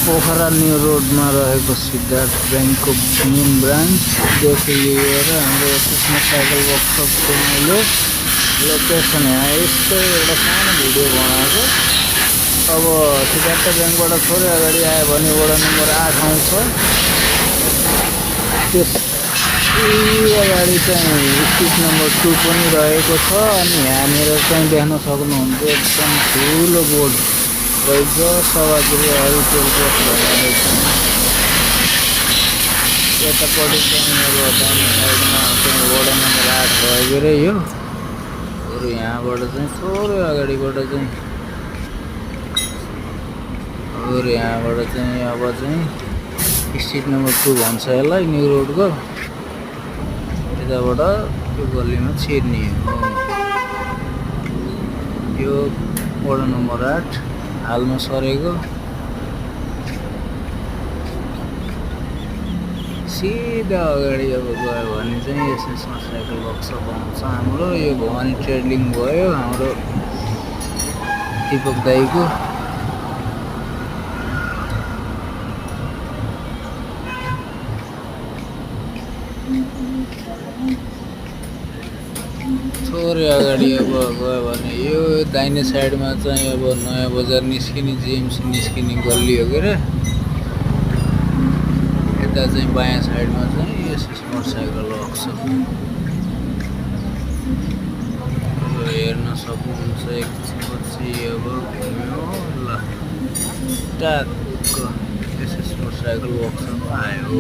Pokhara new रोडमा रहेको सिद्धार्थ ब्याङ्कको मेन ब्रान्चदेखि लिएर हाम्रो एसएसमा साइकल वर्कसपको मैले लोकेसन यहाँ यस्तो एउटा सानो भिडियो बनाएको। अब सिद्धार्थ ब्याङ्कबाट थोरै अगाडि आयो भने वडा नम्बर 8 आउँछ। त्यस अगाडि चाहिँ स्ट्रिट नम्बर 2 पनि रहेको छ। अनि यहाँनिर चाहिँ देख्न सक्नुहुन्छ एकदम ठुलो बोर्ड रहेछ, सवागृह रिटेल रहेछ। यतापट्टि चाहिँ अब दाहिने साइडमा चाहिँ वडा नम्बर 8 भएको रे यो। अरू यहाँबाट चाहिँ थोरै अगाडिबाट चाहिँ अब चाहिँ स्ट्रिट नम्बर 2 भन्छ यसलाई, न्यू रोडको। यताबाट यो गल्लीमा छिर्ने हो। यो वडा नम्बर 8 हालमा सरेको। सिधा अगाडि अब गयो भने चाहिँ एसएसमा साइकल वर्कसप आउँछ हाम्रो। यो भवानी ट्रेडलिङ भयो हाम्रो दिपक दाईको। थोरै अगाडि अब गयो भने यो दाहिने साइडमा चाहिँ अब नयाँ बजार निस्किने, जेएमसी निस्किने गल्ली हो के रे। यता चाहिँ बायाँ साइडमा चाहिँ एसएस मोटरसाइकल वर्कसप हेर्न सक्नुहुन्छ। एकपछि अब घुम्यो ल, ट्याक्क एसएस मोटरसाइकल वर्कसप आयो।